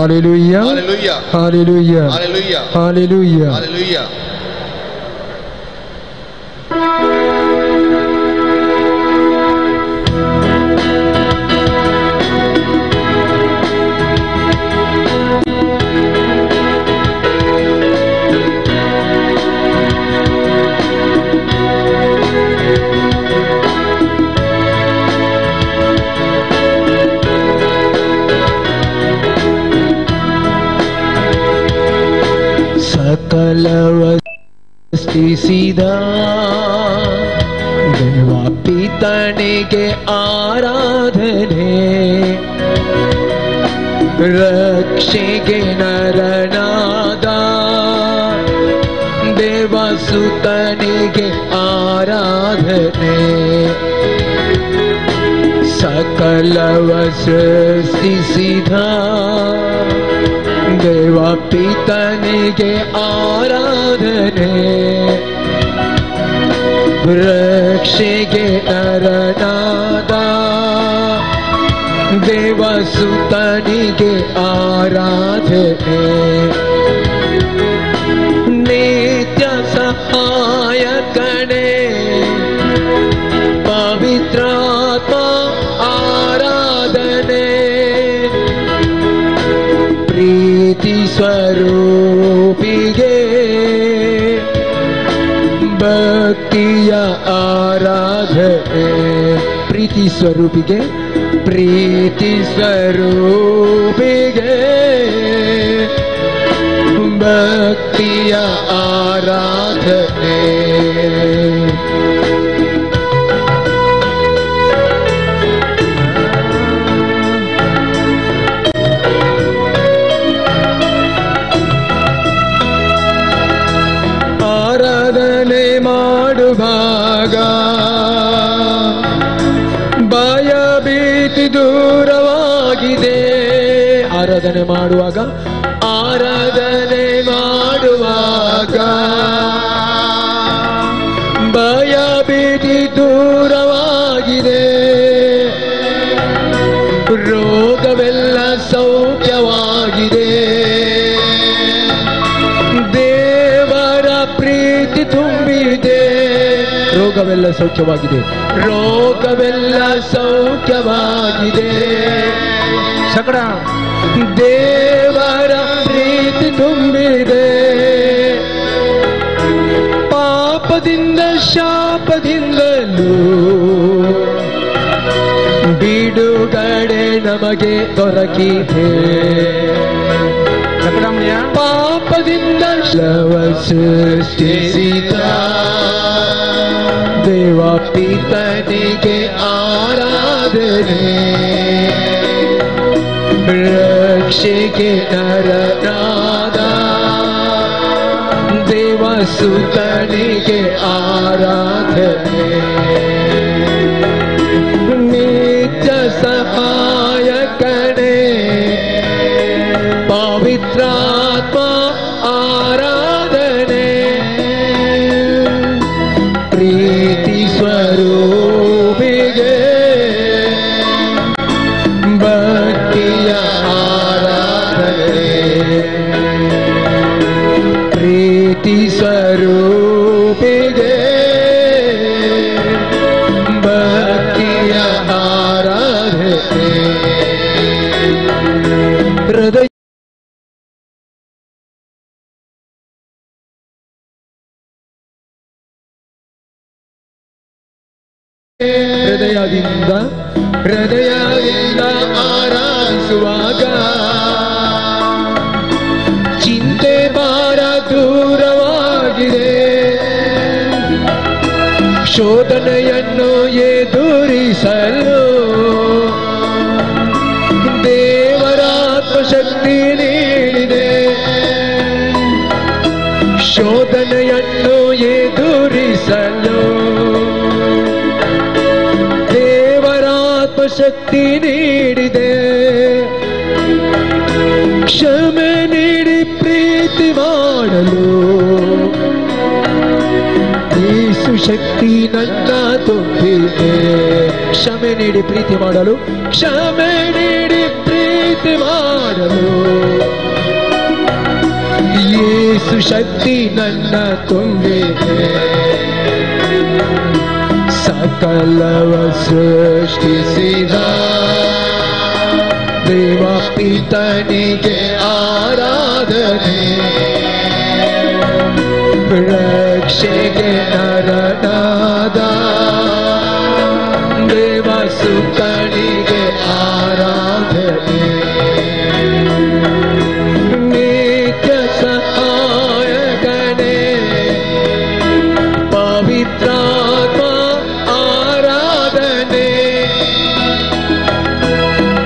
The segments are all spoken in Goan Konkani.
Hallelujah. Hallelujah. Hallelujah. Hallelujah. Hallelujah. Hallelujah. ಸಕಲವ ಸೃಷ್ಟಿಸಿದ ದೇವ ಪಿತನಿಗೆ ಆರಾಧನೆ, ರಕ್ಷೆಗೆ ನರನಾದ ದೇವಸುತನಿಗೆ ಆರಾಧನೆ. ಸಕಲವ ಸೃಷ್ಟಿಸಿದ ದೇವ ಪಿತನಿಗೆ ಆರಾಧನೆ, ರಕ್ಷೆಗೆ ನರನಾದ ದೇವಸುತನಿಗೆ ಆರಾಧನೆ. ನಿತ್ಯ ಸಹಾಯಕನೇ ಪವಿತ್ರಾತ್ಮ ಆರಾಧನೆ, ಪ್ರೀತಿ ಸ್ವರೂಪಿಗೆ ಭಕ್ತಿಯ ಆರಾಧನೆ. ಪ್ರೀತಿ ಸ್ವರೂಪಿಗೆ, ಪ್ರೀತಿ ಸ್ವರೂಪಿಗೆ ಭಕ್ತಿಯ ಆರಾಧನೆ. ಆರಾಧನೆ ಮಾಡುವಾಗ ಭಯ ಭೀತಿ ದೂರವಾಗಿದೆ. ಆರಾಧನೆ ಮಾಡುವಾಗ, ಆರಾಧನೆ ಮಾಡುವಾಗ ಭಯ ಭೀತಿ ದೂರವಾಗಿದೆ. ರೋಗವೆಲ್ಲ ಸೌಖ್ಯವಾಗಿದೆ. ದೇವರ ಪ್ರೀತಿ ತುಂಬಿದೆ. ರೋಗವೆಲ್ಲ ಸೌಖ್ಯವಾಗಿದೆ. ರೋಗವೆಲ್ಲ ಸೌಖ್ಯವಾಗಿದೆ. ಸಕಡ ದೇವರ ಪ್ರೀತಿ ತುಂಬಿದೆ. ಪಾಪದಿಂದ ಶಾಪದಿಂದಲೂ ಬಿಡುಗಡೆ ನಮಗೆ ದೊರಕಿದೆ. ಪಾಪದಿಂದ ಶವ ಸೃಷ್ಟಿಸಿದ ದೇವ ಪಿತನಿಗೆ ಆರಾಧನೆ, ರಕ್ಷೆಗೆ ನರನಾದ ದೇವಸುತನಿಗೆ ಆರಾಧನೆ. ನಿತ್ಯ ಸಹಾಯಕನೇ ಪವಿತ್ರಾತ್ಮ ಆರಾಧನೆ, ಪ್ರೀತಿ ಸ್ವರೂಪಿಗೆ ಭಕ್ತಿಯ ಆರಾಧನೆ. ಪ್ರೀತಿ ಸ್ವರೂಪಿಗೆ ಭಕ್ತಿಯ ಆರಾಧನೆ. ಹೃದಯ ಹೃದಯದಿಂದ ಹೃದಯದಿಂದ ಆರಾಧಿಸುವಾಗ ಚಿಂತೆ ಭಾರ ದೂರವಾಗಿದೆ. ಶೋಧನೆಯನ್ನು ಎದುರಿಸಲು ದೇವರಾತ್ಮಶಕ್ತಿ ನೀಡಿದೆ. ಶೋಧನೆಯನ್ನು ಎದುರಿಸಲು ದೇವರಾತ್ಮಶಕ್ತಿ ನೀಡಿದೆ. ಕ್ಷಮೆ ನೀಡಿ ಪ್ರೀತಿ ಮಾಡಲು ಯೇಸು ಶಕ್ತಿ ನನ್ನ ತುಂಬಿದೆ. ಕ್ಷಮೆ ನೀಡಿ ಪ್ರೀತಿ ಮಾಡಲು, ಕ್ಷಮೆ ನೀಡಿ ಪ್ರೀತಿ ಮಾಡಲು ಯೇಸು ಶಕ್ತಿ ನನ್ನ ತುಂಬಿದೆ. ಸಕಲವ ಸೃಷ್ಟಿಸಿದ ದೇವ ಪಿತನಿಗೆ ಆರಾಧನೆ, ರಕ್ಷೆಗೆ ನರನಾದ ದೇವ ಸುತನಿಗೆ ಆರಾಧನೆ, ನಿತ್ಯ ಸಹಾಯಕನೇ ಪವಿತ್ರಾತ್ಮ ಆರಾಧನೆ,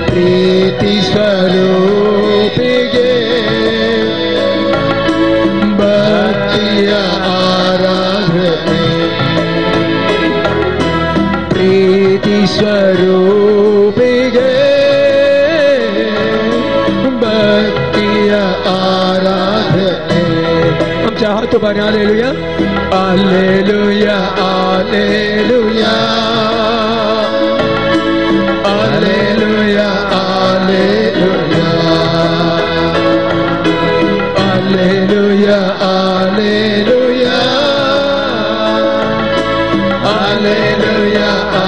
ಪ್ರೀತಿ ಸ್ವರೂಪಿಗೆ ಭಕ್ತಿಯ ಆರಾಧನೆ, ಪ್ರೀತಿ ಸ್ವರೂಪಿಗೆ ಭಕ್ತಿಯ ಆರಾಧನೆ. आमच्या हात उभारणे. Hallelujah hallelujah hallelujah hallelujah hallelujah hallelujah hallelujah hallelujah hallelujah hallelujah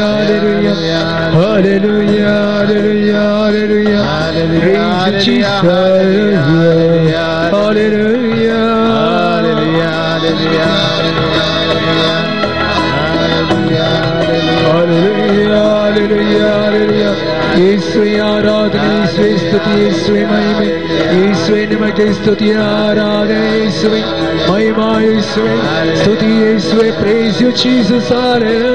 hallelujah hallelujah hallelujah hallelujah hallelujah. Praise Jesus. Hallelujah hallelujah hallelujah hallelujah hallelujah. ಯೇಸುವೇ ಆರಾಧನೆ, ಯೇಸುವೇ ಸ್ತುತಿ, ಯೇಸುವೇ ಮಹಿಮೆ, ಯೇಸುವೇ ನಿಮಗೆ ಸ್ತುತಿ ಆರಾಧನೆ, ಯೇಸುವೇ ಮಹಿಮಾ, ಯೇಸುವೇ ಸ್ತುತಿ, ಯೇಸುವೇ. Praise you Jesus. Hallelujah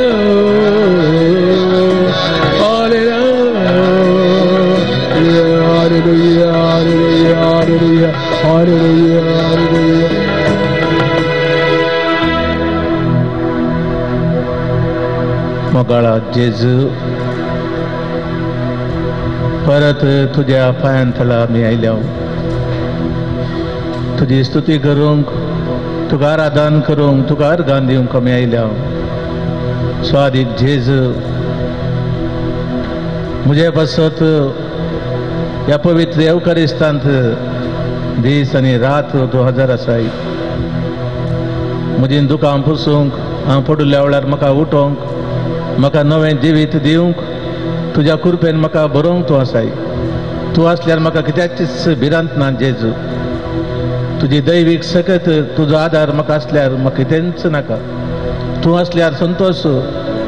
hallelujah hallelujah hallelujah hallelujah hallelujah. मोगाळा जेजू, परत तुज्या पांयां थळा आमी आयल्या तुजी स्तुती करूंक, तुका आराधन करूंक, तुका अर्गान दिवंक आमी आयल्या. स्वादीक जेजू, म्हजे पासत ह्या पवित्र येवकारिस्तांत दीस आनी रात तूं हजर आसाय. म्हजी दुकां पुसूंक, हांव पडिल्ल्या वेळार म्हाका उठोवंक, म्हाका नवें जिवीत दिवंक, तुज्या कृपेन म्हाका बरोवंक तूं आसाय. तूं आसल्यार म्हाका कित्याचीच भिरांत ना जेजू. तुजी दैवीक सकत, तुजो आदार म्हाका आसल्यार म्हाका कितेंच नाका. तूं आसल्यार संतोश,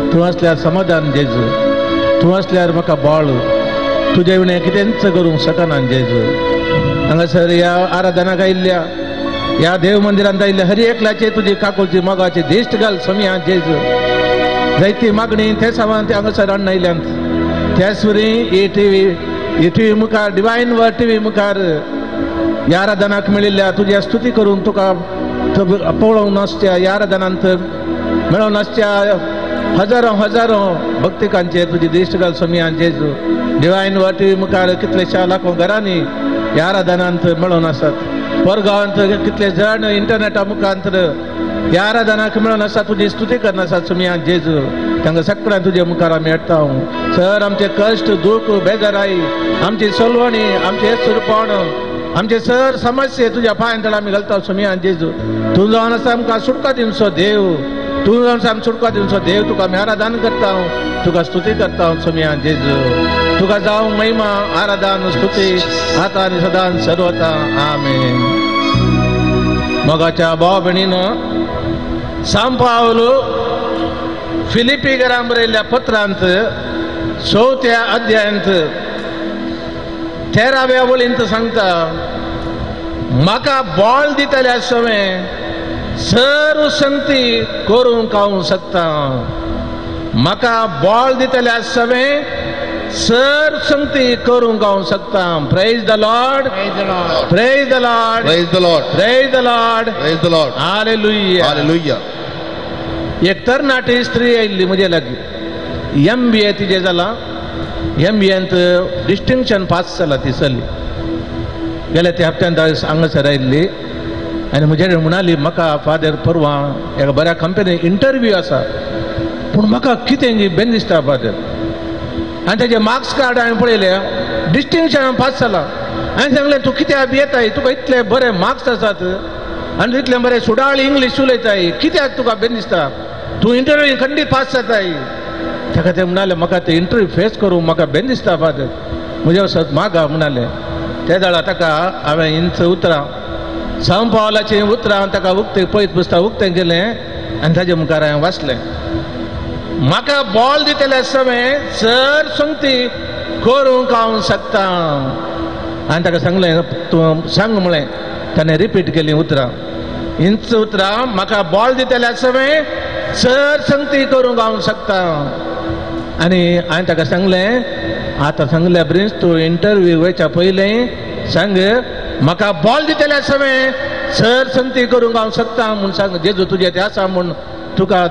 तूं आसल्यार समाधान जेजू, तूं आसल्यार म्हाका बळ. तुजे विणें कितेंच करूंक शकना जेजू. हांगासर ह्या आराधनाक आयिल्ल्या, ह्या देव मंदिरांत आयिल्ल्या हर एकल्याचे तुजी काकुळची मोगाची दिश्ट घाल समिया जेजू. जायती मागणी ते सामान ते हांगासर हाडून आयल्यांत. त्याच वरी ही टी व्ही मुखार, डिवायन वर्ड टी व्ही मुखार ह्या आराधनाक मेळिल्ल्या तुज्या स्तुती करूंक तुका पळोवंक नासच्या, ह्या आराधनांत मेळोवंक नासच्या हजारो हजारो भक्तिकांचे तुजी दिश्ट घाल समिया जेजू. डिवायन वर्ड टी व्ही मुखार कितलेशा लाखो घरांनी ह्या आराधनांत मेळोवन आसात. परगांवांत कितले जाण इंटरनेटा मुखांत ह्या आराधनाक मेळोवन आसा, तुजी स्तुती करना आसा समिया जेजू. तांकां सगळ्यां तुजे मुखार आमी हाडटा. सर, आमचे कश्ट, दूख, बेजाराय, आमची सोलवणी, आमचे सुरपण, आमचे सर समस्ये तुज्या पांयां तळा आमी घालता समिया जेजू. तूं जावन आसा आमकां सुटका दिवचो देव, तूं जावन आसा आमकां सुटका दिवचो देव. तुका आमी आराधन करता, तुका स्तुती करता समिया जेजू. तुका जावं महिमा, आराधन, स्तुती आतां आनी सदां सर्वता. आमेन. मोगाच्या भाव भयणीनो, सांव पावलो फिलिपी घरां बरयल्ल्या पत्रांत 4थ्या अध्यायांत 13व्या वळींत सांगता, म्हाका बळ दितल्या सवें सर्व संगती करूंक हांव शकता. म्हाका बळ दितल्या सवें सर्व संगती करूंक हांव शकता. Praise the Lord, praise the Lord, praise the Lord, praise the Lord, praise the Lord. Hallelujah hallelujah. एक तरणाटी स्त्री आयिल्ली म्हजे लागीं. MBA तिजें जालां, MBAंत डिस्टिंक्शन पास जाला ती चली. गेल्या त्या हप्त्यांत हांगासर आयिल्ली आनी म्हजे कडेन म्हणाली, म्हाका फादर परवां एका बऱ्या कंपनी इंटरव्यू आसा, पूण म्हाका कितें बेन दिसता फादर. आनी तेजे मार्क्स कार्ड हांवें पळयलें, डिस्टिंक्शन पास जाला. हांवें सांगलें तूं कित्याक भियेताय, तुका इतले बरे मार्क्स आसात आनी इतले बरे सुडाळ इंग्लीश उलयताय, कित्याक तुका बेन दिसता, तूं इंटरव्यू खंडीत पास जाताय. ताका ते म्हणाले म्हाका ते इंटरव्यू फेस करूं म्हाका बेन दिसता फादर, म्हज्या वसत मागा म्हणाले. ते वेळार ताका हांवें इंच उतरां सांव पावलाचीं उतरां ताका उक्तें पयत पुस्तक उक्तें केलें आनी ताजे मुखार हांवें वाचलें, म्हाका बॉल दितले समें सर संगती करूंक हांव शकता. आनी ताका सांगलें तूं सांग म्हळें. ताणें रिपीट केलीं उतरां, इंच उतरां, म्हाका बॉल दितले समें सर संगती करूंक हांव शकता. आनी हांवें ताका सांगलें आतां सांगल्या प्रिन्स तूं इंटरव्यू वयच्या पयलीं सांग म्हाका बॉल दितले समें सर संगती करूंक हांव शकता म्हूण सांग, जेजू तुजें तें आसा म्हूण तुका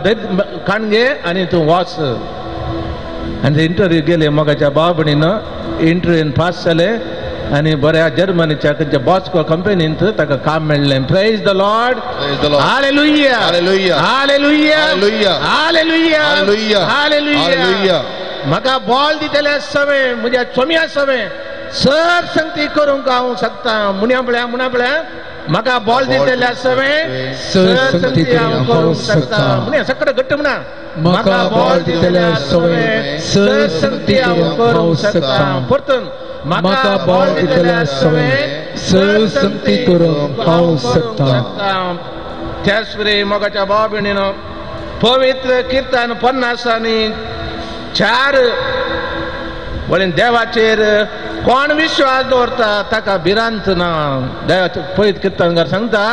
काण घे आनी तूं वाच. आनी इंटरव्यू गेले मोगाच्या भाव भयणीन इंटरव्यून पास जाले आनी बऱ्या जर्मनीच्या खंयच्या बॉस्को कंपनींत ताका काम मेळ्ळें. Praise the Lord. Hallelujah. Hallelujah. Hallelujah. Hallelujah. Hallelujah. म्हाका बॉल दितले समें म्हज्या चोम्या समें सर संगती करूंक हांव शकता. मुण्या पळया मुण्या पळया म्हाका बॉल दितले समें सर संगती हांव करूंक शकता. मुण्या सगळें घट्ट म्हणा, म्हाका बॉल दितले समें सर संगती हांव करूंक शकता. परतून म्हाका बॉल दितले समें सर संगती करूंक हांव शकता. त्याच वरी मोगाच्या भाव भयणीनो पवित्र किर्तन 54 वळीन देवाचेर कोण विश्वास दवरता ताका भिरांत ना. देवाचे पवित्र किर्तनकार सांगता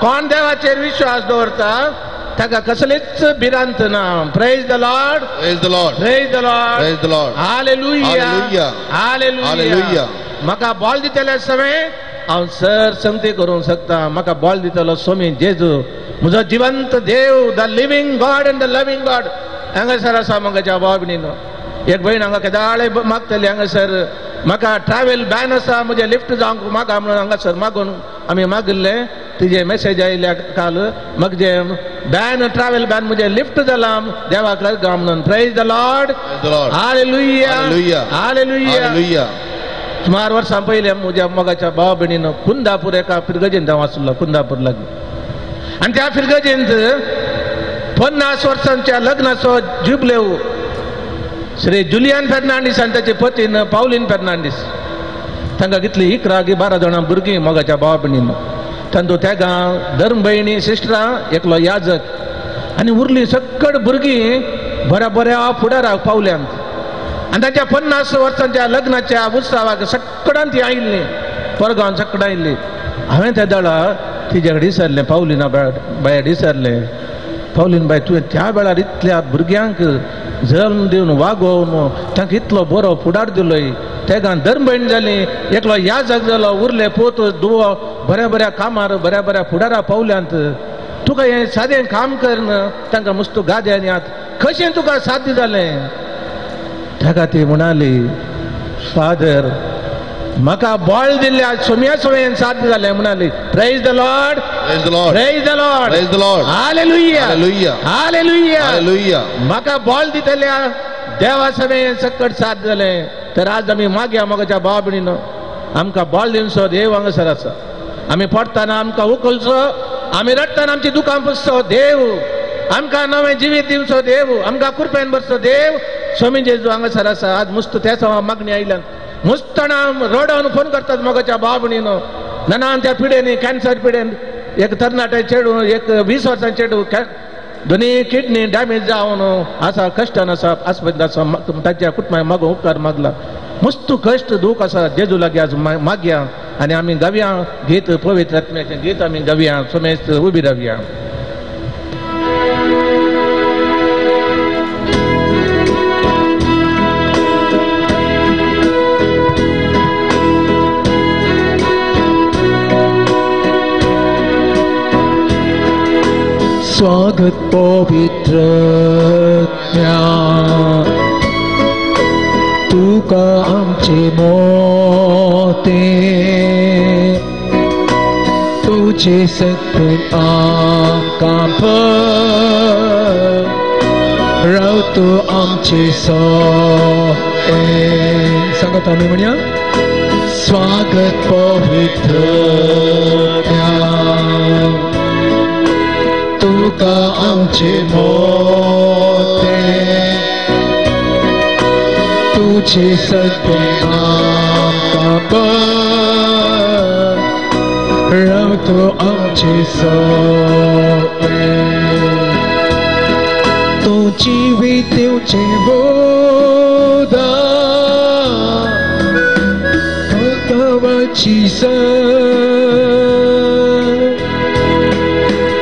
कोण देवाचेर विश्वास दवरता ताका कसलीच भिरांत ना. Praise the Lord. Praise the Lord. Praise the Lord. Praise the Lord. Hallelujah. Hallelujah. म्हाका बॉल दितले समें हांव सर संगती करूंक शकता. म्हाका बॉल दितलो स्वामी जेजू म्हजो जिवंत देव, the living God and the loving God हांगासर आसा. म्हज्या भाव भयणीनो एक भयण हांगा केदाळे मागतली हांगासर म्हाका ट्रॅव्हल बॅन आसा म्हजें लिफ्ट जावंक मागा म्हणून हांगासर मागून आमी मागिल्लें. तिजे मेसेज आयल्या काल म्हाका जे बॅन ट्रॅव्हल बॅन म्हजें लिफ्ट जालां देवाक गांव म्हणून. Praise the Lord. Hallelujah. Hallelujah. सुमार वर्सां पयलीं म्हज्या मोगाच्या भाव भयणीन कुंदापूर एका फिरगजेंत हांव आसलो कुंदापूर लागीं आनी त्या फिरगजेंत 50 वर्सांच्या लग्नाचो जुबलेव श्री जुलियन फेर्नांडीस आनी ताचे पतीन पावलीन फेर्नांडीस तांकां कितली 11 की 12 जाणां भुरगीं मोगाच्या भाव भयणीन. तांतूं तेगां धर्म भयणी सिस्टरां एकलो याजक आनी उरलीं सकट भुरगीं बऱ्या बऱ्या फुडाराक पावल्यांत. आनी ताच्या 50 वर्सांच्या लग्नाच्या उत्सवाक सकडान ती आयिल्ली परगांव सकडां आयिल्ली. हांवें त्या दळा तिज्या कडेन विचारलें पावलिना बाय विचारलें, पावलीन बाय तुवें त्या वेळार इतल्या भुरग्यांक जल्म दिवन वागोवन तांकां इतलो बरो फुडार दिलोय, तेगां धर्मभयण जाली, एकलो याजक जालो, उरले पोत दुवो बऱ्या बऱ्या कामार बऱ्या बऱ्या फुडारा पावल्यांत, तुका हें सादें काम करन तांकां मुस्तू गाद्यान यात कशें तुका साध्य जालें? ताका ती म्हणाली फादर म्हाका बॉल दिल्ल्या सोम्या सोम्यान साध्य जालें म्हणाली. Praise the Lord. Praise the Lord. Praise the Lord. Praise the Lord. Hallelujah. Hallelujah. Hallelujah. Hallelujah. म्हाका बॉल दितल्या देवा समेन सकट साध्य जालें. तर आज आमी मागया मोगाच्या भाव भयणीनो आमकां बॉल दिवचो देव हांगासर आसा. आमी पडटना आमकां उखलचो, आमी रडटना आमची दुकां पुसचो देव, आमकां नवें जिवीत दिवचो देव, आमकां कृपेन भरचो देव स्वामी जेजू हांगासर आसा. आज मुस्त त्या मागणी आयल्यान मुस्तना रडोवन फोन करतात मोगाच्या भाव भयणीनो. नाना त्या पिडेनी कॅन्सर पिडेन एक तरणाटे चेडूं एक 20 वर्सां चेडूं दोनी किडनी डॅमेज जावन आसा कश्टान आसा आस्पत्रेंत आसा. ताच्या कुटुंबाक मागून उपकार मागला. मस्त कश्ट दूख आसा जेजू लागीं आज मागया आनी आमी गावया गीत पवित्र आत्म्याचें गीत आमी गावया. समेस्त उबी रावया. स्वागत पवित्र तुका आमचे मोते तुझे सकल आमकां रावतो आमचे सोते. सांगात आमी म्हणया स्वागत पवित्र तुका आमचे मोते तुझे सत्य आमकां रावतो आमचे सोपे तूं जिवीत दिवचें बोधा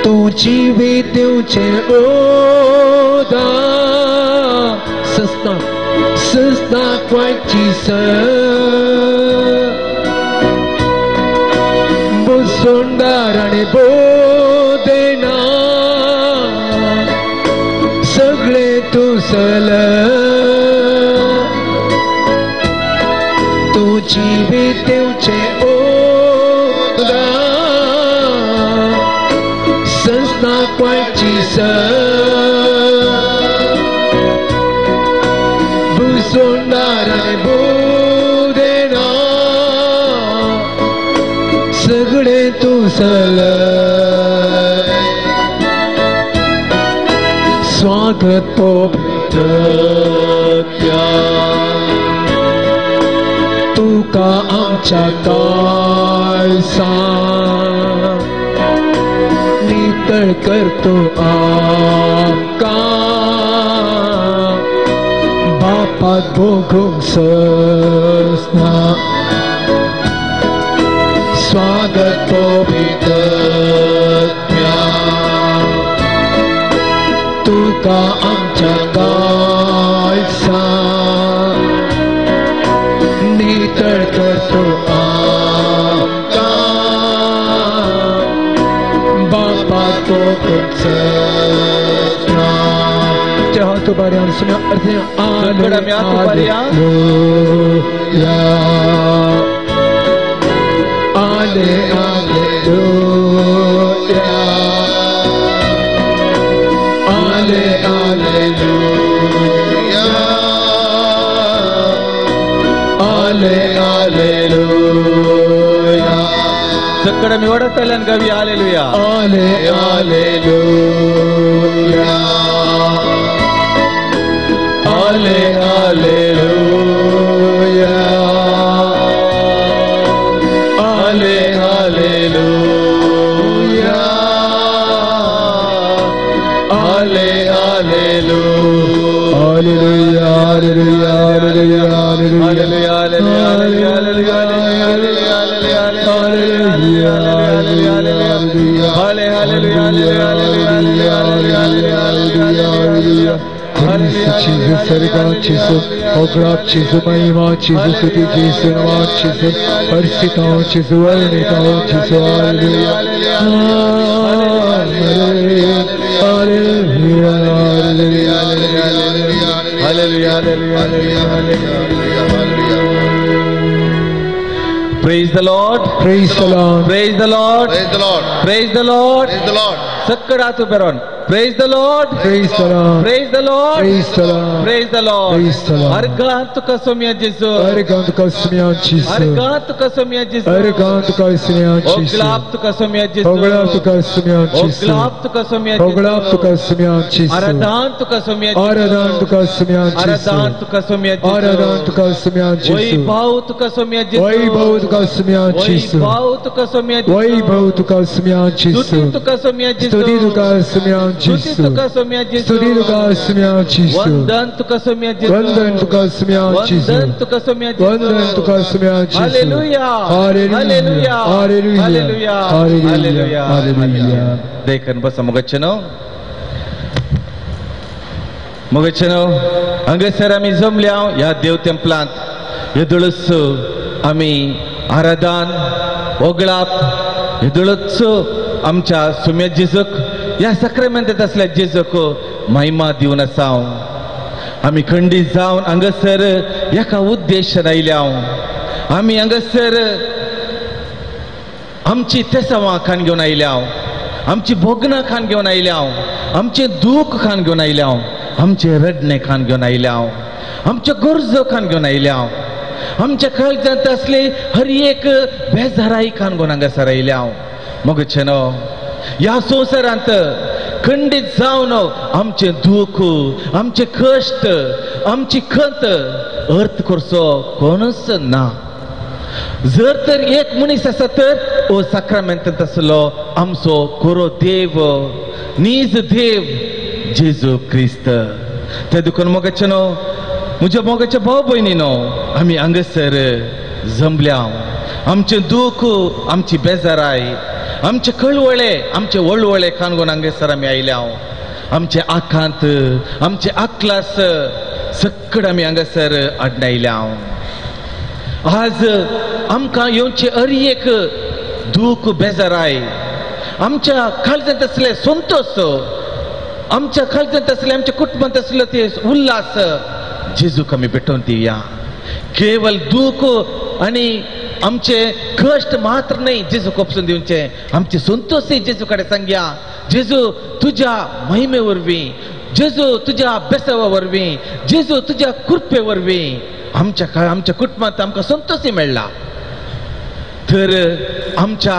तूं जिवीत दिवचें ओदा सस्ता सस्ता क्वाची सुंदर आनी बोदेना सगळे तूं सल तूं जिवीत दिवचें ओदा संस्था क्वाची सुंदर आनी बोदेना सगळे तूं सल स्वागत पवित्र तुका आमच्या काळसा नितळ करतो आमकां बापाक भोगूंक ससना स्वागत पवित्र तुका आमच्या काळसा नितळ करतो आमकां बापाक भोगूंक ससना हात उबारया आले आलेलुया आले आलेलुया आले आलेलुया सगळं मी ओढतल्यान गावी आलेलुया आले आलेलुया आले आलेलुया आले आलेलुया आले आलेलुया आलेलुया आलेलुया आलेलुया आलेलुया आलेलुया आलेलुया Jesus, Sarga Jesus, Ograb Jesus, Mahima Jesus, Suti Jesus, Nama Jesus, Parsita Jesus, Varnita Jesus, Hallelujah, Hallelujah, Hallelujah, Hallelujah, Hallelujah. Praise the Lord. Praise the Lord. Praise the Lord. Praise the Lord. Praise the Lord. Praise the Lord. Sakkada tu Praise the Lord. Praise the Lord. Praise the Lord. Praise the Lord. Praise the Lord. Praise the Lord. Argan tuka somya Jesu. Argan tuka somya Jesu. Argan tuka somya Jesu. Argan tuka somya Jesu. Oglap tuka somya Jesu. Oglap tuka somya Jesu. Oglap tuka somya Jesu. Oglap tuka somya Jesu. Aradan tuka somya Jesu. Aradan tuka somya Jesu. Aradan tuka somya Jesu. Aradan tuka somya Jesu. Vaibhav tuka somya Jesu. Vaibhav tuka somya Jesu. Vaibhav tuka somya Jesu. Vaibhav tuka somya Jesu. Stuti tuka somya Jesu. Stuti tuka somya Jesu. Stuti tuka somya Jesu. Stuti tuka somya Jesu. Vandan tuka somya Jesu. Vandan tuka somya Jesu. Vandan tuka somya Jesu. Vandan tuka somya Jesu. Hallelujah. Hallelujah. Hallelujah. Hallelujah. Hallelujah. Hallelujah. देखन बस मुगच्छनो मुगच्छनो हांगासर आमी जमल्या ह्या देव तेंपलांत येदोळच आमी आराधन ओगळाप येदोळच आमच्या सुम्या जेजूक ह्या सक्रेमेंतांत आसल्या जेजूक महिमा दिवन आसा. आमी खंडीत जावन हांगासर एका उद्देशान आयल्या. आमी हांगासर आमची तेसावां खान घेवन आयल्या, आमची भोगणां खान घेवन आयल्या, आमचें दूख खान घेवन आयल्या, आमचें रडणें खान घेवन आयल्या, आमच्यो गरजो खान घेवन आयल्या, आमच्या काळजांत आसले हर एक बेजाराय कानगोन हांगासर आयल्या हांव. मोगाचे न्हू, ह्या संवसारांत खंडीत जावन आमचें दुख, आमचें कश्ट, आमची खंत अर्थ करचो कोणूच ना. जर तर एक मनीस आसा तर ओ साक्रामेंतांत आसलो आमचो खरो देव, नीज देव जेजू क्रिस्त. ते देखून मोगाचे न्हू, म्हज्या मोगाच्या भाव भयणी न्हू, आमी हांगासर जमल्या. आमचें दुख, आमची बेजाराय, आमचे कळवळे, आमचे वळवळे कानगोन हांगासर आमी आयल्या. आमचे आकांत, आमचे आकलास सकड आमी हांगासर आडनायल्या. आज आमकां येवचे हर एक दूख, बेजाराय, आमच्या काळजांत आसले संतोश, आमच्या काळजांत आसले, आमच्या कुटुंबांत आसलो ते उल्हास जेजूक आमी भेटोवन दिवया. केवल दूख आनी आमचे कश्ट मात्र न्हय जेजूक ओपसून दिवचे, आमचे संतोशय जेजू कडेन सांगया. जेजू तुज्या महिमे वरवीं, जेजू तुज्या बेसावा वरवीं, जेजू तुज्या कृपे वरवीं आमच्या आमच्या कुटुंबांत आमकां संतोशय मेळ्ळा. तर आमच्या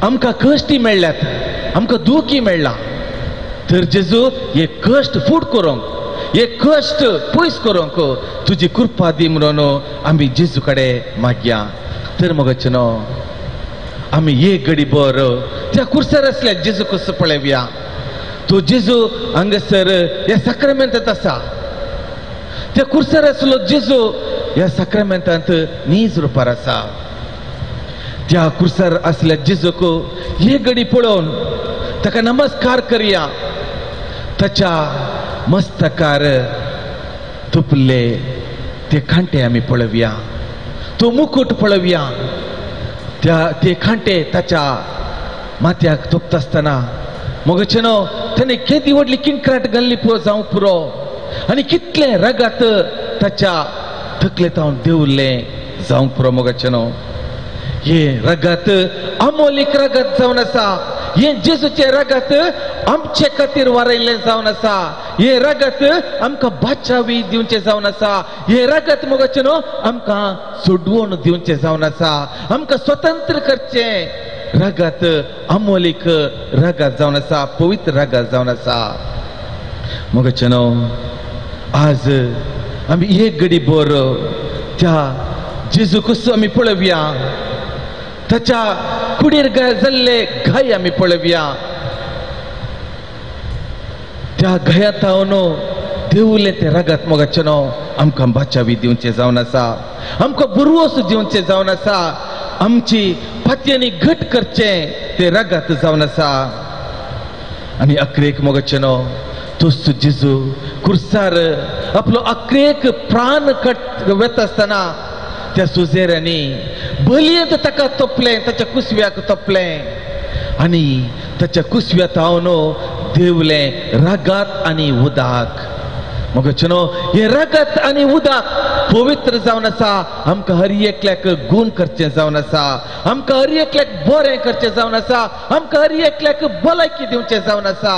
आमकां कश्टी मेळ्ळ्यात, आमकां दुखी मेळ्ळा. तर जेजू हे कश्ट फूट करूंक, हे कश्ट पयस करूंक तुजी कृपा दी म्हणून आमी जेजू कडेन मागया. तर मोगाचे न्हू, आमी एक घडी भर त्या कुर्सार आसल्या जेजू कसो पळोवया. तो जेजू हांगासर ह्या साक्रामेंतांत आसा. त्या कुर्सार आसलो जेजू ह्या साक्रामेंतांत नीज रुपार आसा. त्या कुर्सार आसल्या जेजूक हे घडी पळोवन ताका नमस्कार करया. ताच्या मस्तकार तुपले ते कांटे आमी पळोवया, तो मुकूट पळोवया. त्या ते कांटे ताच्या माथ्याक तोपता आसतना मोगाचे न्हू, ताणें केदी व्हडली किणक्राट घाल्ली जावंक पुरो आनी कितलें रगात ताच्या तकलेंत हांव देंवलें जावंक पुरो. मोगाचे न्हू, हे रगात अमोलीक रगात जावन आसा. हे जेजूचें रगात आमचे खातीर वारयल्लें जावन आसा. हे रगात आमकां बाचावी दिवचें जावन आसा. हे रगात मोगाचें न्हू आमकां सोडवण दिवचें जावन आसा. आमकां स्वतंत्र करचें रगात अमोलीक रगात जावन आसा, पवित्र रगात जावन आसा. मोगाचें न्हू, आज आमी एक घडी भर त्या जेजू कसो आमी पळोवया, ताच्या कुडीर जाल्ले घाय आमी पळोवया. त्या घायांत हांव देवले ते रगात मोगाचें न्हू आमकां बाचावी दिवचें जावन आसा, आमकां बुरवस दिवचें जावन आसा, आमची पातयांनी घट करचें ते रगात जावन आसा. आनी अकरेक मोगाचें न्हू, तोच जेजू कुर्सार आपलो अकरेक प्राण कट वेता आसतना त्या सुजेऱ्यांनी बलयेंत ताका तोपलें, ताच्या कुसव्याक तोपलें आनी ताच्या कुसव्या हांव देवलें रगात आनी उदक. मोगाचे न्हू, हें रगत आनी उदक पवित्र जावन आसा. आमकां हर एकल्याक गूण करचें जावन आसा, आमकां हर एकल्याक बरें करचें जावन आसा, आमकां हर एकल्याक भलायकी दिवचें जावन आसा.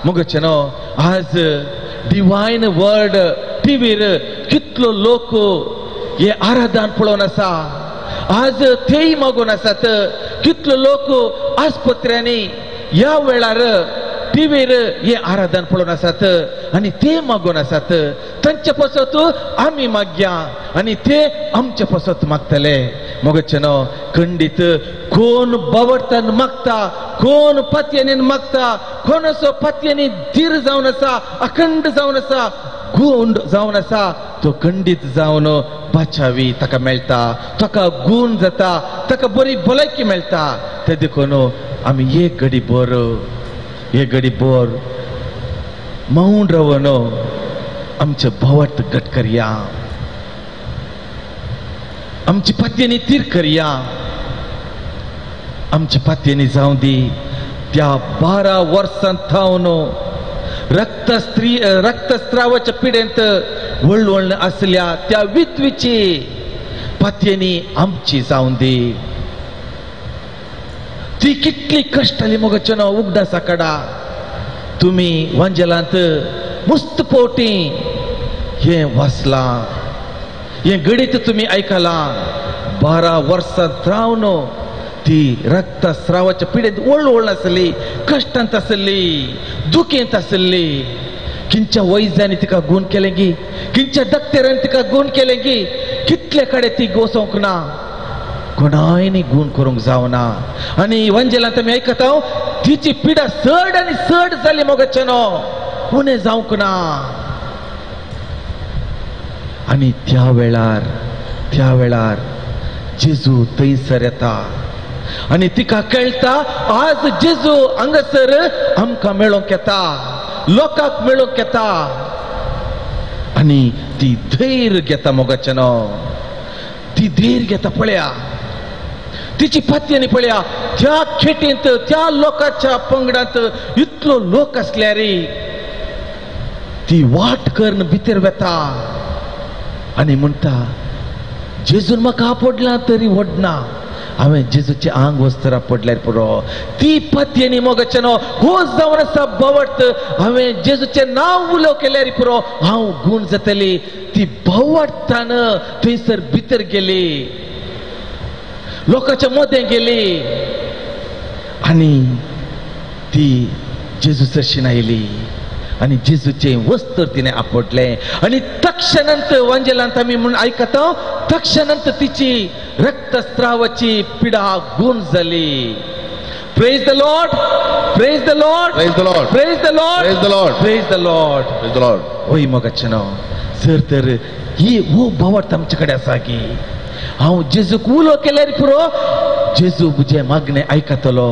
मोगाचे न्हू, आज डिवायन वर्ड टिवीर कितलो लोक हे आराधन पळोवन आसा, आज तेय मागून आसात. कितलो लोक आस्पत्र्यांनी ह्या वेळार टिवीर हे आराधन पळोवन आसात आनी ते मागून आसात. तांचे पासत आमी मागया आनी ते आमचे पासत मागतले. मोगाचे न्हू, खंडीत कोण बावडतान मागता, कोण पातयांनी मागता, कोण असो पातयांनी धीर जावन आसा, अखंड जावन आसा, गुण जावन आसा, तो खंडीत जावन बाचावी ताका मेळटा, ताका गूण जाता, ताका बरी भलायकी मेळटा. ते देखून आमी एक घडी भर, एक घडी भर मौन रावन आमचे भावार्थ घट करया, आमची पातयेनी तीर करया, आमची पातयेनी जावं दी. त्या 12 वर्सां थावन रक्तस्रावाच्या पिडेंत वळवळ आसल्या त्या विधवीची पातयेनी आमची जावं दी. ती कितली कश्ट आली मोगाचे न्हू उगडासा काडा. तुमी वांजेलांत मुस्त पोटी हें वाचलां. हें गणीत तुमी आयकलां. 12 वर्सां रावन ती रक्तस्रावाच्या पिडेंत ओळ आसली, कश्टांत आसली, दुखेंत आसली. किंच्या वैजांनी तिका गूण केलें गी, किंच्या दक्तेरान तिका गूण केलें गी, कितले कडेन ती गोसोवंक ना, कोणायनी गूण करूंक जावना. आनी वंजेलांत आमी आयकता तिची पिडा चड आनी चड जाली मोगाच्यानो, उणें जावंक ना. आनी त्या वेळार जेजू थंयसर येता आनी तिका कळटा आज जेजू हांगासर आमकां मेळोवंक येता, लोकांक मेळोवंक येता. आनी ती धैर्य घेता मोगाच्यानो, ती धैर्य घेता. पळया तिची पातयेनी पळया, त्या खेटींत त्या लोकांच्या पंगडांत इतलो लोक आसल्यार ती वाट करून भितर वेता आनी म्हणटा जेजून म्हाका आपडला तरी व्हडना, हांवें जेजूचें आंग वस्त्रां पडल्यार पुरो. ती पातयेनी मोगाच्यानो होच जावन आसा बावट, हांवें जेजूचें नांव उलो केल्यार पुरो, हांव गूण जातली. ती बावटतान थंयसर भितर गेली, लोकांच्या मदें गेली आनी ती जेजू सरशीन आयली आनी जेजूचें वस्त्र तिणें आपडलें. आनी तक्षणंत वांजेलांत आमी म्हूण आयकता, तक्षणंत तिची रक्तस्रावाची पिडा गूण जाली. Praise the Lord, praise the Lord, praise the Lord, praise the Lord, praise the Lord, praise the Lord, praise the Lord. ओय मोगाचें सर तर ही हो बावट आमचे कडेन आसा की हांव जेजूक उलो केल्यार पुरो, जेजू म्हजें मागणें आयकतलो,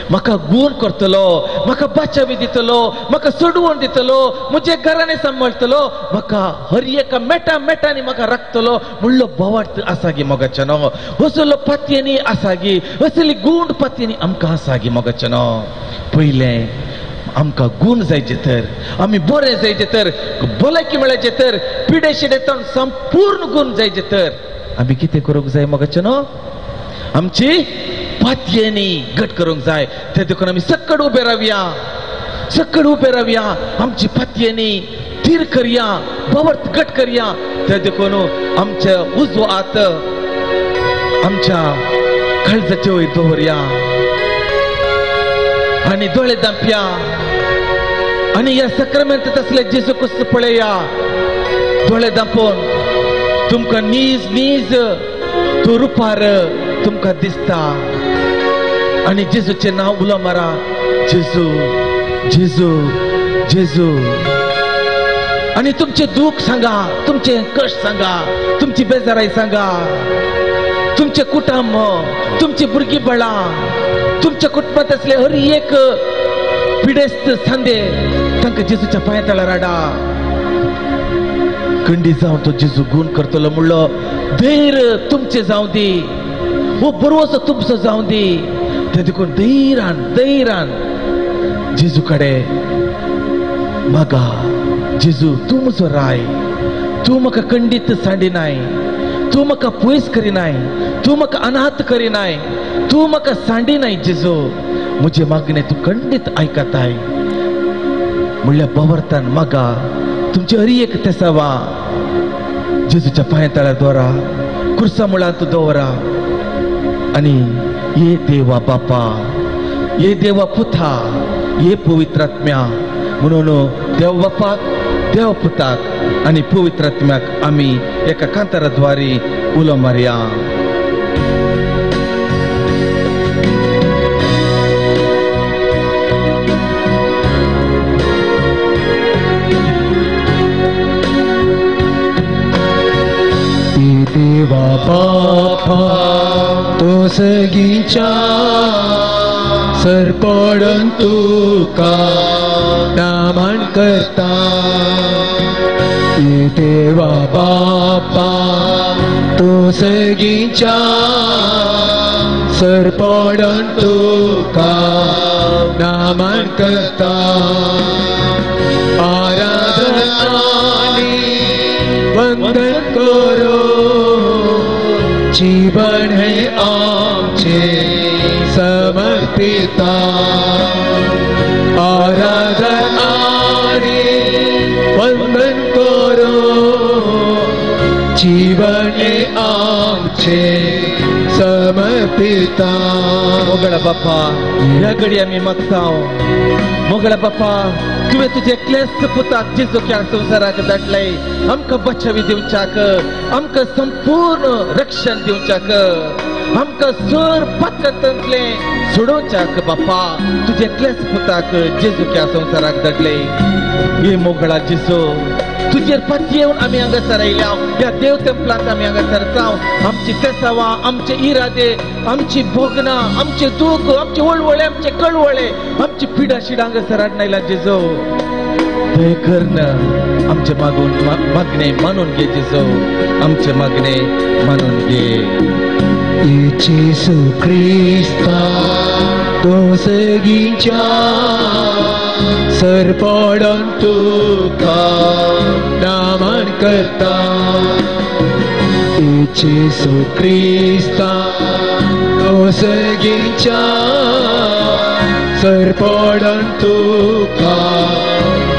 म्हाका गूण करतलो, म्हाका बाचावी दितलो, म्हाका सोडवण दितलो, म्हजें घराणें सांबाळटलो, म्हाका हर एका मेटा मेटांनी म्हाका राखतलो म्हणलो बावट आसा गी मोगाच्यानो. असलो पातयेनी आसा गी, असली गूण पातयेनी आमकां आसा गी मोगाच्यानो. पयलें आमकां गूण जायचे तर, आमी बरें जायचे तर, भलायकी मेळायचे तर, पिडे शिडेंतल्यान संपूर्ण गूण जायचे तर आमी कितें करूंक जाय मोगाच्यानो? आमची पातयेनी घट करूंक जाय. ते देखून आमी सक्कड उबे रावया, सक्कड उबे रावया, आमची पातयेनी थीर करया, बावट घट करया. ते देखून आमच्या उजवो हात आमच्या काळजाचे वयर दवरया आनी दोळे दांपया आनी ह्या सक्रामेंतांत आसले जेजू क्रिस्त पळया. दोळे दांपून तुमकां नीज नीज तो रुपार तुमकां दिसता आनी जेजूचें नांव उलो मारा, जेजू जेजू जेजू. आनी तुमचें दूख सांगा, तुमचें कश्ट सांगा, तुमची बेजाराय सांगा, तुमचें कुटुंब, तुमची भुरगीं बाळां, तुमच्या कुटुंबांत आसले हर एक पिडेस्त सांदे तांकां जेजूच्या पांया तळार हाडा. कंडी जावन तो जेजू गूण करतलो म्हणलो धैर्य तुमचें जावं दी, हो बरोसो तुमचो जावं दी. ते देखून धैर्यान धैर्यान जेजू कडेन मागा, जेजू तूं म्हजो राय, तूं म्हाका कंडीत सांडिनाय, तूं म्हाका पयस करिनाय, तूं म्हाका अनाथ करिनाय, तूं म्हाका सांडिनाय जेजू, म्हजें मागणें तूं खंडीत आयकताय म्हणल्यार बावरतान मागा. तुमचे हरी एक तेसावा जेजूच्या पांया तळार दवरा, कुर्सा मुळांत दवरा आनी ये देवा बापा, ये देवा पुता, ये पवित्र आत्म्या म्हणून देव बापाक, देव पुताक आनी पवित्र आत्म्याक आमी एका कांताराद्वारे उलो मारया. देवा बापा तो सगीच्या सरपडून तुका नामान करता. देवा बापा तो सगीच्या सरपडून तुका नामान करता. आराधना वंदन करो, जीवन है आमचे समर्पिता. आराधना वंदन करो, जीवन आमचे समर्पिता. मोगळा बापा ह्या घडी आमी मागता. मोगळा बापा तुवें तुजे क्लेस्त पुताक जेजू ह्या संवसाराक धाडलय आमकां बचावी दिवच्याक, आमकां संपूर्ण रक्षण दिवच्याक, आमकां सर पातकांतलें सोडोवच्याक बापा तुजे क्लेस्त पुताक जेजू ह्या संवसाराक धाडलय. हे मोगळा जेजू तुजेर पातयेवन आमी हांगासर आयल्या, ह्या देव तेंपलांत आमी हांगासर जावं आमची तेसावां, आमचे इरादे, आमची भोगणां, आमचे दूख, आमचे वळवळे, आमचे कळवळे, आमची पिडा शिडा हांगासर हाडून आयला जेजू. दया कर आमचे मागून मागणे मानून घे जेजू, आमचे मागणे मानून घे. जेसू क्रिस्ता तूं सगींच्या सरपडून तुका नामन करता. जेसू क्रिस्ता तूं सगींच्या सरपडून तुका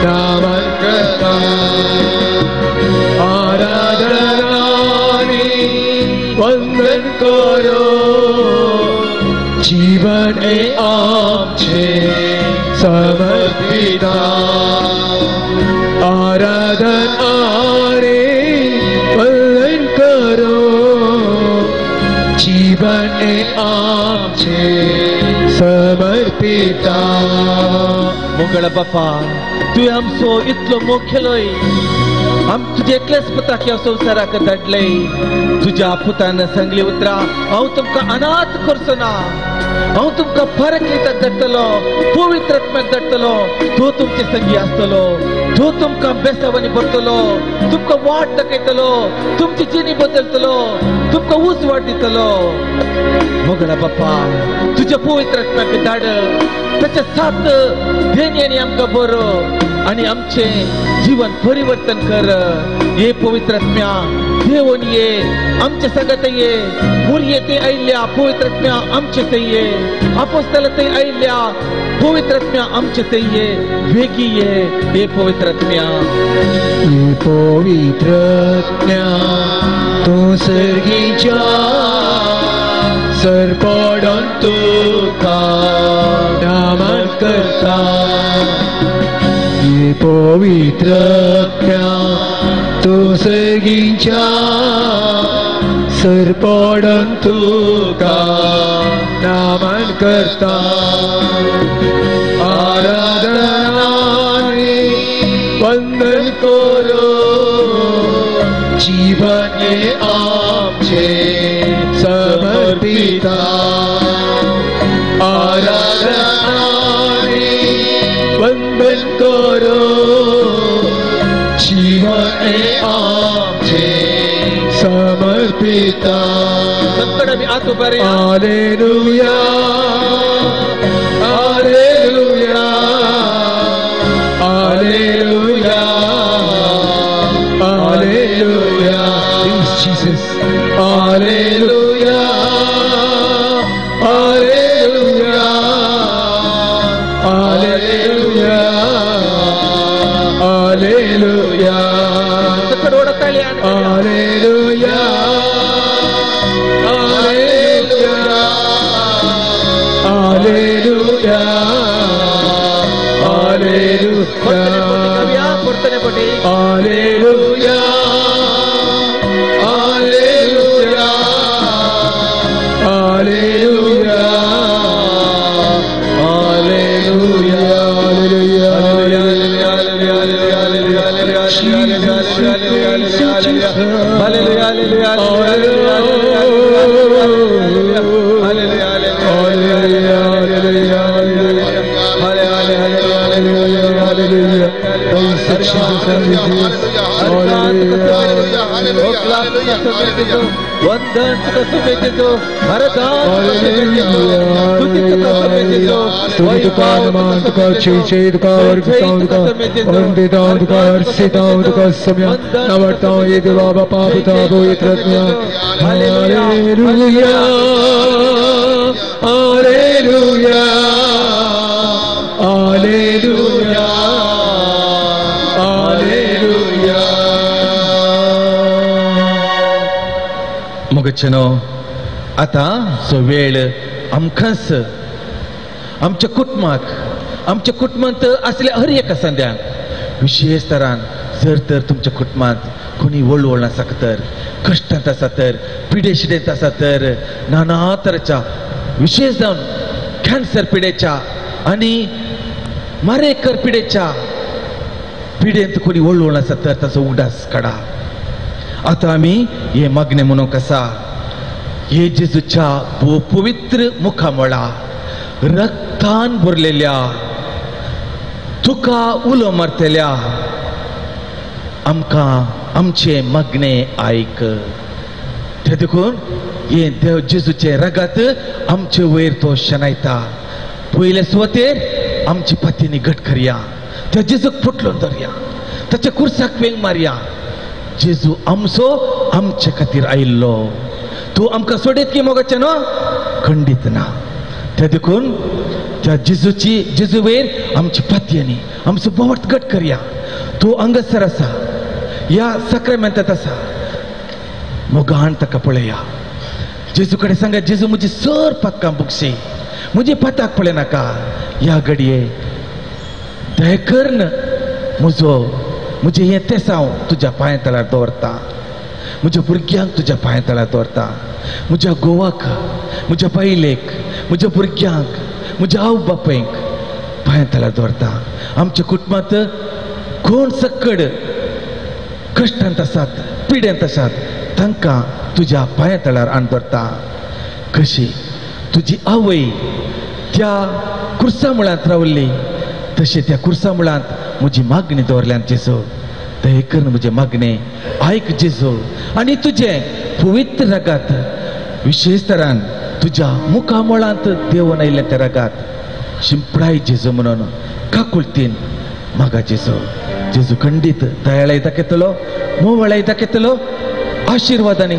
नामन करता. आराधनानी वंदन करो जीवन आमचे समर्पिता. आराधन आरे वंदन करो जीवन आमचे समर्पिता. मोगळा बापा तुवें आमचो इतलो मोग केलोय, आम तुजे एकलेच पुताक ह्या संवसाराक धाडलय. तुज्या पुतान सांगली उतरां, हांव तुमकां अनाथ करचो ना, हांव तुमकां पारक्लीताक धाडटलो, पवित्र आत्म्याक धाडटलो, तो तुमचे संगी आसतलो, तो तुमकां बेसावांनी भरतलो, तुमकां वाट दाखयतलो, तुमची जिणी बदलतलो, तुमकां ऊंच वाट दितलो. मोगळा बापा तुज्या पवित्र आत्म्याक धाड, ताच्या साथ देण्यानी आमकां बरो आनी आमचें जीवन परिवर्तन कर. हे पवित्र आत्म्या देवून ये, आमचे संगत ये, मुरये ते आयिल्ल्या पवित्र आत्म्या आमचे थंय ये, आपोस्तला थंय आयिल्ल्या पवित्र आत्म्या आमचे थंय ये, वेगी ये हे पवित्र आत्म्या. हे पवित्र आत्म्या तूं सर्गीच्या सरपडून तुका नामन करता. हे पवित्र आत्म्या तूं सर्गीच्या सरपडून तुका नामन करता. आराधनानी वंदन करो जीवन आमचे समर्पिता. आराधनानी वंदन करो जीवन आमचे समर्पिता. आमी आत उबारया. Hallelujah, hallelujah, hallelujah, hallelujah. Jesus. Hallelujah, hallelujah, hallelujah, hallelujah. Hallelujah, hallelujah, hallelujah, hallelujah. Hallelujah, hallelujah, hallelujah, hallelujah, Hallelujah, hallelujah, hallelujah. मोगचेनो आतां सो वेळ आमकांच आमच्या कुटुंबाक आमच्या कुटुंबांत आसल्या हर एका संद्यांक विशेष तरान जर तर तुमच्या कुटुंबांत कोणी वळवळ आसा तर कश्टांत आसा तर पिडेशिडेंत आसा तर नाना तराच्या विशेष जावन कॅन्सर पिडेच्या आनी मारेकर पिडेच्या पिडेंत कोणी वळवळ आसा तर ताचो उगडास काडा. आतां आमी हे मागणें म्हणूंक आसा हे जेजूच्या पवित्र मुखामळा रक्तान भरलेल्या तुका उलो मारतल्या आमकां आमचें मागणें आयक. ते देखून हे देव जेजूचें रगत आमचे वयर तो शेणायता. पयले सुवातेर आमची पातींनी घट करया, त्या जेजूक फुटलोन धरया, ताच्या कुर्साक वेंग मारया. जेजू आमचो आमचे खातीर आयिल्लो, तूं आमकां सोडीत की मोगाचें न्हू खंडीत ना. त्या देखून त्या जेजूची जेजू वयर आमची पातयेनी आमचो बोवाट घट करया. तूं हांगासर आसा, ह्या साक्रामेंतांत आसा, मोगान ताका पळया. जेजू कडेन सांगा, जेजू म्हजी सर पातकां बुगशी, म्हजी पाताक पळयनाका, ह्या घडये दया करून म्हजो म्हजें हें तेसांव तुज्या पांया तळार दवरता, म्हज्या भुरग्यांक तुज्या पांया तळार दवरता, म्हज्या घोवाक, म्हज्या बायलेक, म्हज्या भुरग्यांक, म्हज्या आवय बापायक पांया तळार दवरता. आमच्या कुटुंबांत कोण सक्कड कश्टांत आसात, पिडेंत आसात, तांकां तुज्या पांया तळार हाडून दवरता. कशी तुजी आवय त्या कुर्सा मुळांत रावली तशें त्या कुर्सा मुळांत म्हजी मागणी दवरल्यान जेजू, दया करून म्हजें मागणें आयक जेजू. आनी तुजें पवित्र रगात विशेष तरान तुज्या मुखामळांत देवून आयिल्लें त्या रगात शिंपडाय जेजू म्हणून काकुळतीन मागा जेजू. जेजू खंडीत दयाळाय दाखयतलो, मोवळाय दाखयतलो, आशिर्वादांनी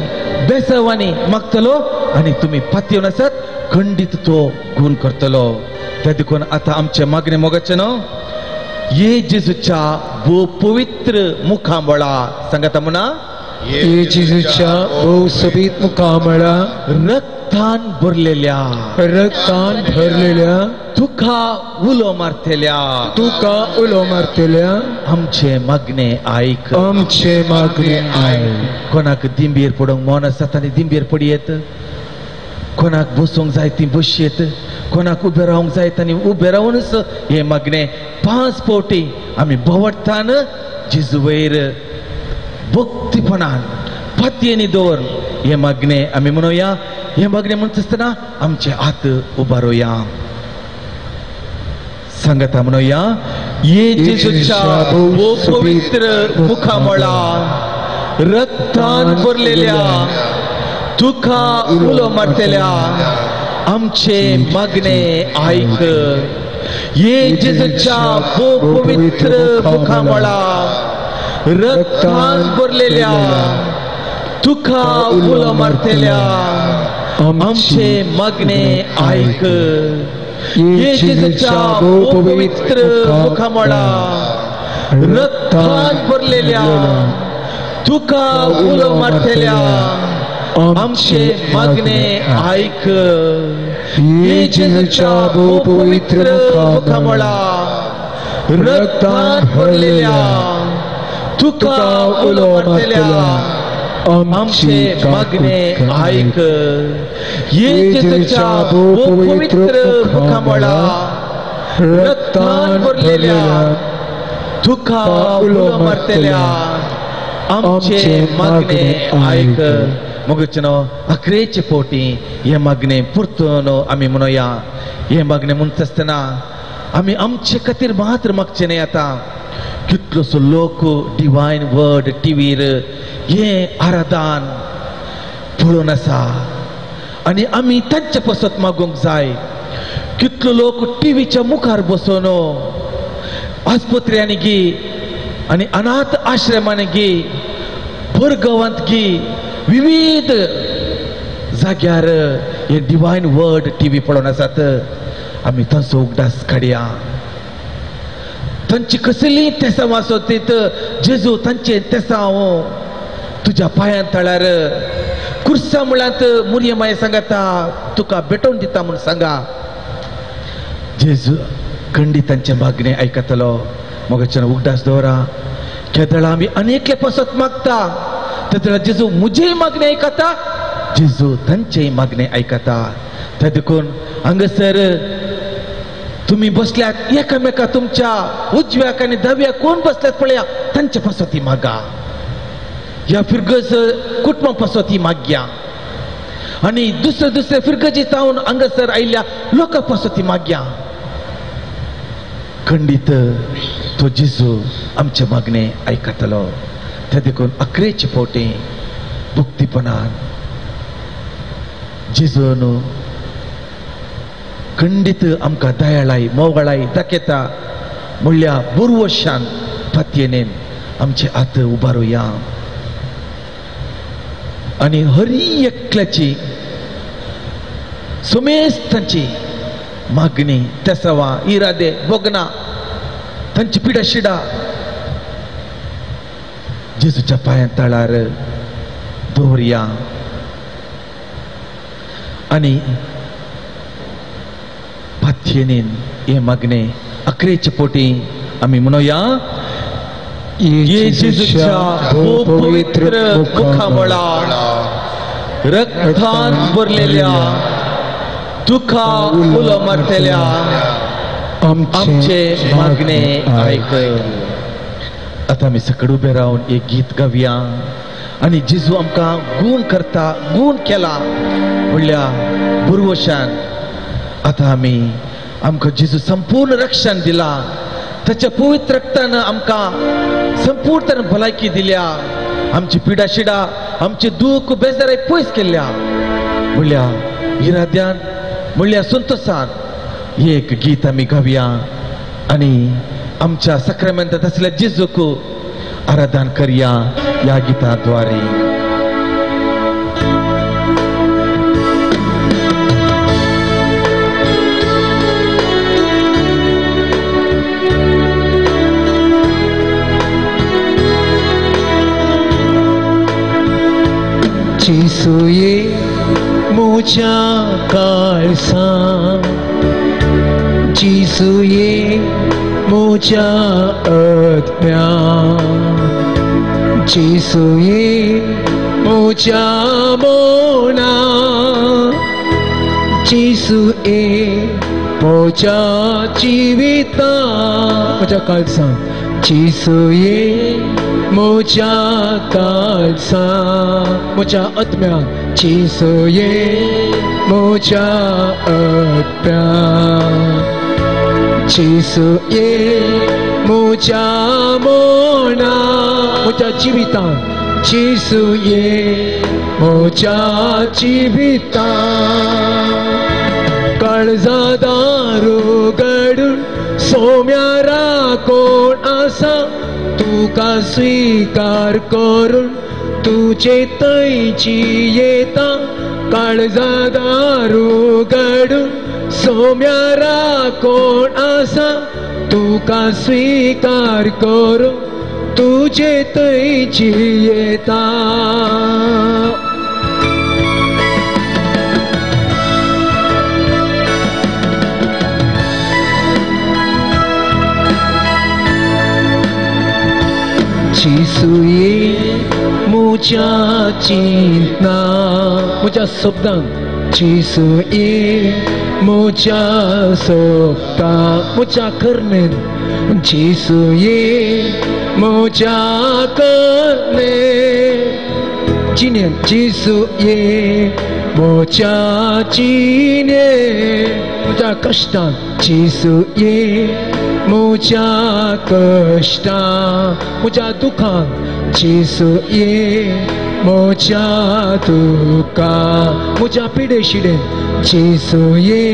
बेसावांनी मागतलो आनी तुमी पातयेवन आसात खंडीत तो गुण करतलो. त्या देखून आतां आमचें मागणें मोगाचें न्हू ये जेजूच्या भोव पवित्र मुखामळा सांगाता म्हणा, ये जेजूच्या भोव सोबीत मुखामळा रक्तान भरलेल्या, रक्तान भरलेल्या तुका उलो मारतल्या, तुका उलो मारतल्या आमचें मागणें आयक, आमचें मागणें आयक. कोणाक दिंबेर पडूंक मन आसा ताणें दिंबेर पडयेत, कोणाक बसूंक जाय ती बसयेत, कोणाक उबें रावंक जाय तांणी उबें रावूनच हें मागणें 5 फावटी आमी भोंवटान जेजू वयर भक्तीपणान पातयेनी दवरून हें मागणें आमी म्हणुया. हें मागणें म्हणटा आसतना आमचे हात उबारुया, सांगता म्हणुया, ये जेजूच्या पवित्र मुखामळा रक्तान भरलेल्या तुका उलो मारतल्या आमचे मागणें आयक. ये जेजूच्या पवित्र मुखामळा रक्तान भरलेल्या तुका उलो मारतल्या आमचे मागणें आयक. ये जेजूच्या पवित्र मुखामळा रक्तान भरलेल्या तुका उलो मारतल्या आमचे मागणें आयक. ये जेजूच्या पवित्र मुखामळा रक्तान भरलेल्या तुका उलो मारतल्या आमचे मागणें आयक. ये जेजूच्या पवित्र मुखामळा रक्तान भरलेल्या तुका उलो मारतल्या आमचे मागणें आयक. मोगचें न्हू अकरेचे फावटी हें मागणें परतून आमी म्हणुया. हें मागणें म्हणटा आसतना आमी आमचे खातीर मात्र मागचें न्हय. आतां कितलोसो लोक डिवायन वर्ड टिवीर हें आराधन पळोवन आसा आनी आमी तांचे पासत मागूंक जाय. कितलो लोक टिवीच्या मुखार बसून आस्पत्र्यांनी गी आनी अनाथ आश्रमांनी गी, परगांवांत गी, विविध जाग्यार हे डिवायन वर्ड टिवी पळोवन आसात. आमी तांचो उगडास काडया, तांची कसलीं तेसांव आसत जेजू तांचे तेसांव तुज्या पांयां तळार कुर्सा मुळांत मुरये माये सांगाता तुका भेटोवन दिता म्हूण सांगा. जेजू खंडीत तांचें मागणें आयकतलो. मोगाच्यान उगडास दवरा, केदळा आमी अनेकले पासत मागता तेदळा जेजू म्हजेय मागणें आयकता, जेजू तांचेय मागणें आयकता. ते देखून हांगासर तुमी बसल्यात एकामेका तुमच्या उजव्याक आनी दाव्याक कोण बसल्यात पळया, तांचे पासत ती मागा, ह्या फिरगज कुटुंबा पासत ती मागया आनी दुसरे दुसरे फिरगजी जावन हांगासर आयिल्ल्या लोकां पासत ती मागया. खंडीत तो जेजू आमचे मागणें आयकतलो. ते देखून अकरेचे फावटी भक्तीपणान जेजून खंडीत आमकां दयाळाय मोगाळाय दाखयता म्हणल्या बुरवशान फातयेन आमचे हात उबारुया आनी हरी एकल्याची समेस्तांची मागणी, तेसावां, इरादे, भोगना, तांची पिडा शिडा जेजूच्या पांयां तळार दवरया आनी पातयेन हे मागणे अकरेचे पोटी आमी म्हणुया. जेजूच्या पवित्र मुखामळार रक्तान भरलेल्या तुका उलो मारतल्या आमचे मागणे आयक. आतां आमी सकड उबे रावन एक गीत गावया आनी जेजू आमकां गूण करता, गूण केला म्हणल्या बुरवशान आतां आमी आमकां जेजू संपूर्ण रक्षण दिला, ताच्या पवित्र रक्तान आमकां संपूर्ण भलायकी दिल्या, आमची पिडा शिडा, आमचे दूख बेजाराय पयस केल्या म्हणल्या इराद्यान म्हणल्या संतोषान एक गीत आमी गावया आनी आमच्या साक्रामेंतांत आसल्या जेजूक आराधन करया ह्या गिताद्वारे. जेजूये म्हज्या काळसां, जेजूये म्हज्या आत्म्या, जेजूये म्हज्या मना, जेजूये म्हज्या जिविता, म्हज्या काळसां, जेजूये म्हज्या काळसां, म्हज्या आत्म्या, जेजूये म्हज्या आत्म्या, जेजूये म्हज्या मना, म्हज्या जिवितान, जेजूये म्हज्या जिवितान. काळजा दार उगडून सोम्यारा कोण आसा, तुका स्वीकार करून तुजे थंयची येता. काळजा दार उगडून सोम्यारा कोण आसा, तुका स्वीकार करून तुजे थंयची येता. जेजूये म्हज्या चिंतना, म्हज्या शब्दान, जेजूये म्हज्या सोबता, म्हज्या करणेन, जेजूये म्हज्या करणे, जिणेन, जेजूये म्हज्या जिणेन, म्हज्या कश्टान, जेजूये म्हज्या कश्टान, म्हज्या दुखान, जेजूये म्हज्या दुखान, म्हज्या पिडे शिडेन, जेजूये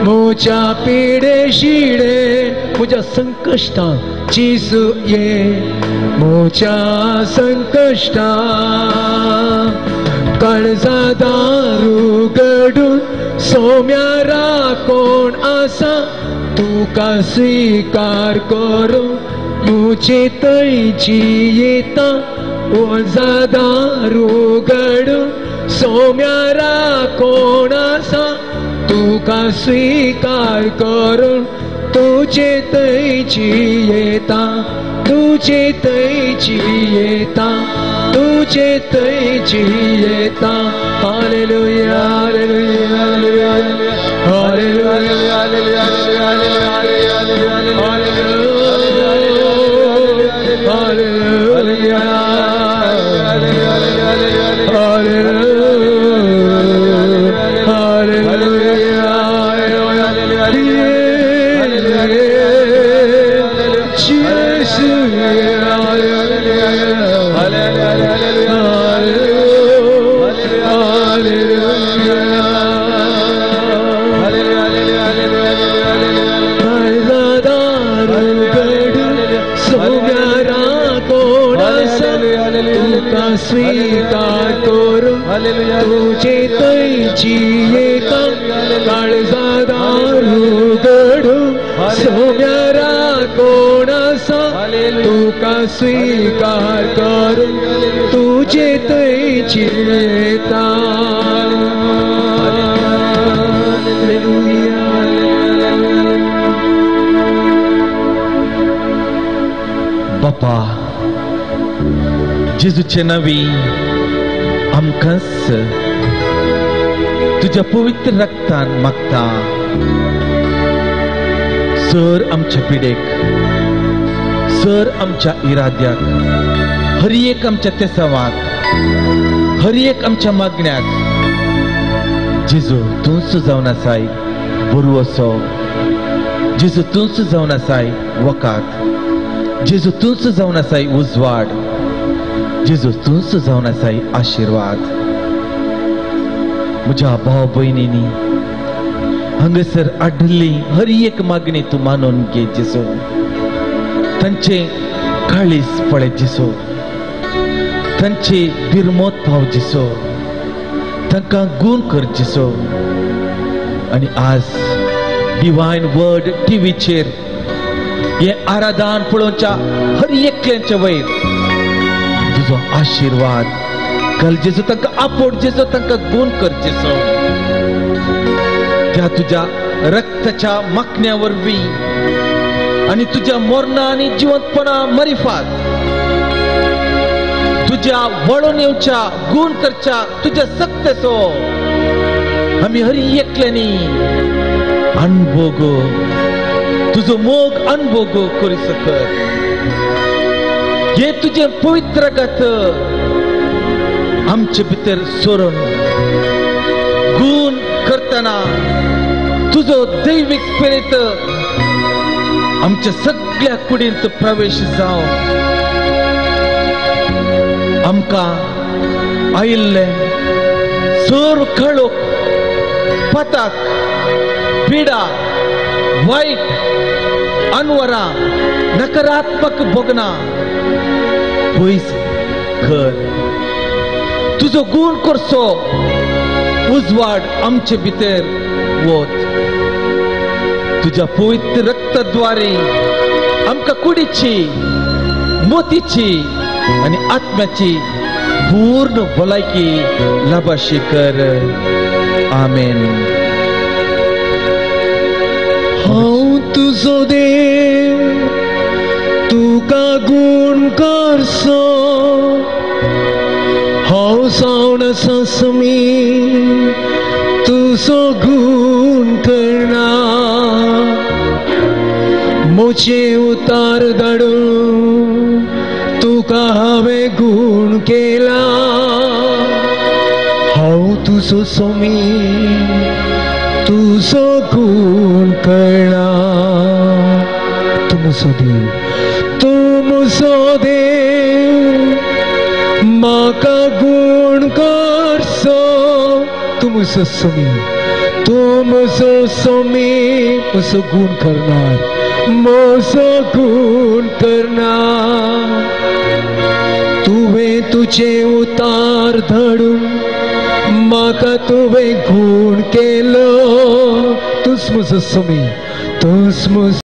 म्हज्या पिडे शिडेन, म्हज्या संकश्टान, जेजूये म्हज्या संकश्टान. काळजा दार उगडून सोम्यारा कोण आसा, तुका स्वीकार करून म्हजे थंयची येता. काळजा दार उगडून सोम्यारा कोण आसा तुका स्वीकार करून तुजे थंयची येता तुजे थंयची येता तुजे थंयची येता. Hallelujah hallelujah hallelujah hallelujah स्वीकार करून तुजे थंयची येता काळजा उगडू सोम्यारा कोण आसा तुका स्वीकार करून तुजे थंयची येता. बापा जेजूचे नांवी आमकांच तुज्या पवित्र रक्तान मागता सर आमच्या पिडेक सर आमच्या इराद्याक हर एक आमच्या तेसावाक हर एक आमच्या मागण्याक जेजू तूंच जावन आसाय बरो असो जेजू तूंच जावन आसाय वकात जेजू तूंच जावन आसाय उजवाड जेजू तूंच जावन आसाय आशिर्वाद. म्हज्या भाव भयणींनी हांगासर आडली हर एक मागणी तूं मानून घे जेजू तांचे काळीज पळय जेजू तांचे बिरमोत पाव जेजू तांकां गूण कर जेजू. आनी आज डिवायन वर्ड टीव्हीचेर हे आराधन पळोवच्या हर एकल्यांच्या वयर तुजो आशिर्वाद घाल जेजू तांकां आपोट जेजू तांकां गूण कर जेजू. त्या तुज्या रक्ताच्या मागण्या वरवीं आनी तुज्या मरणा आनी जिवंतपणा मरिफात तुज्या वळून येवच्या गूण करच्या तुज्या सक्तेचो आमी हर एकल्यांनी अनभोग तुजो मोग अनभोग करी सकत. हे तुजें पवित्र गत आमचे भितर सोरून गूण करतना तुजो दैवीक स्पिरीत आमच्या सगळ्या कुडींत प्रवेश जावं आमकां आयिल्लें सर्व खळोक पताक पिडा वायट अनवरां नकारात्मक भोगना पयस कर. तुजो गूण करचो उजवाड आमचे भितर वत तुज्या पवित्र रक्ताद्वारे आमकां कुडीची मोतीची आनी आत्म्याची पूर्ण भलायकी लाभाशी कर. आमेन. हांव तुजो देव तुका गूण करचो हांव जावन आसा समी तुजो गूण करना म्हजे उतार धाडून तुका हांवें गूण केला हांव तुजो समी तुजो गूण करना. तूं म्हजो देव तूं म्हजो देव म्हाका गूण करचो तूं म्हजो समी तूं म्हजो समी म्हजो गूण करणार म्हजो गूण करणार. तुवें तुजें उतार धाडून म्हाका तुवें गूण केलो तूंच म्हजो समी तूंच म्हजो.